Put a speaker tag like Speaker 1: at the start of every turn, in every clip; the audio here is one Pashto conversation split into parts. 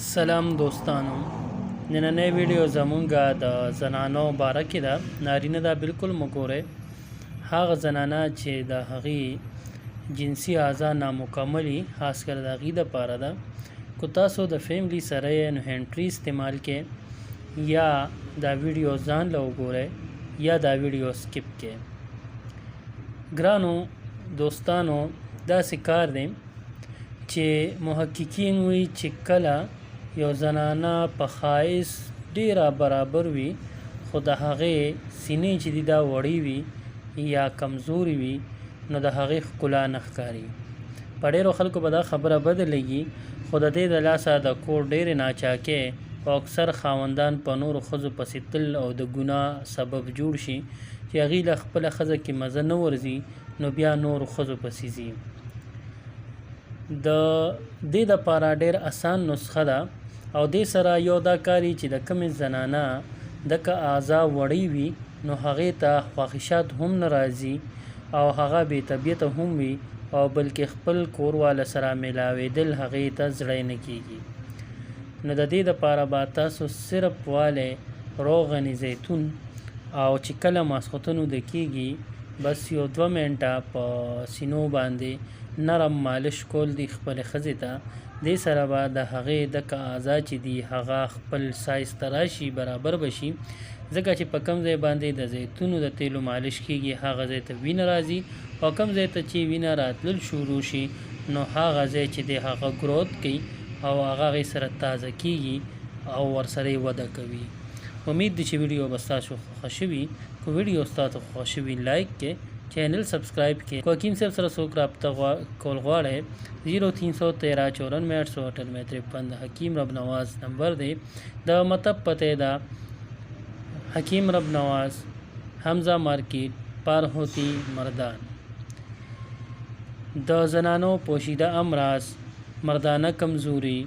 Speaker 1: سلام دوستانو، نننۍ ویډیو زمونږه د زنانو باره کې ده. نارینه دا بالکل مه ګورئ. هغه زنانه چې د هغې جنسي اعضا نامکملي، خاص کر د هغې دپاره ده. که تاسو د فیملی سره یې نو هینډ استعمال کې، یا دا ویډیو ځان له وګورئ یا دا ویډیو سکیپ کې. ګرانو دوستانو، داسې کار دی چې محققین وایي چې کله یو زنانه په ښایست ډیره برابر وي، خو د هغې سینې چې دي دا وړې وي یا کمزوري وي، نو د هغې ښکلا نه ښکاري. په ډیرو خلکو به دا خبره بده لګي، خو د دې د لاسه د کور ډیرې ناچاکۍ او اکثر خاوندان په نورو ښځو پسې تل او د ګناه سبب جوړ شي، چې هغوی له خپله ښځه کې مزه نه ورځي نو بیا نورو ښځو پسې ځي. د دې دپاره ډېر اسان نسخه ده، او دې سره یو دا کاری چې د کومې زنانه دکه اعضا وړۍ وي نو هغې ته خواهشات هم نه راځي او هغه بې طبیعته هم وي، او بلکې خپل کور واله سره ملاوېدل هغې ته زړه نه کیږي. نو د دې دپاره به تاسو صرف والی روغني زیتون، او چې کله ماسخوتن اوده کیږي بس یو دوه منټه په سینو باندې نرم مالش کول دي خپلې ښځې ته. دې سره به د هغې دکه اعضا چې دي هغه خپل سایز ته راشي، برابر به شي، ځکه چې په کوم ځای باندې د زیتونو د تیلو مالش کیږي هغه ځای ته وینه راځي، او کوم ځای ته چې وینه راتلل شروع شي نو هغه ځای چې دی هغه ګروت کوي او هغه هغې سره تازه کیږي او ورسره وده کوي. امید دی چې ویډیو به ستاسو خوښه شوي. که ویډیو ستاسو خوښه شوي لایک کې، چینل سبسکرایب کې. که حکیم صاحب سره څوک رابطه کول غواړی، 0313 94 898 53 د حکیم رب نواز نمبر دی. د مطب پته ده حکیم رب نواز، حمزه مارکیټ، پارهوتی، مردان. د زنانو پوشیده امراض، مردانه کمزوري،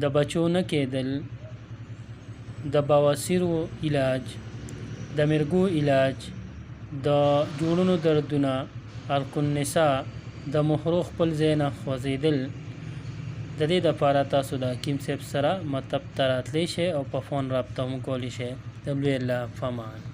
Speaker 1: د بچو نه کېدل، د بواسیرو علاج، د مرګو علاج، د جوړونو دردونه، عرق النساء، د مهرو خپل ځای نه خوځېدل، د دې دپاره تاسو د حکیم صاحب سره مطب ته راتلی شئ او په فون رابطه هم کولی شئ. د لوی الله فمان.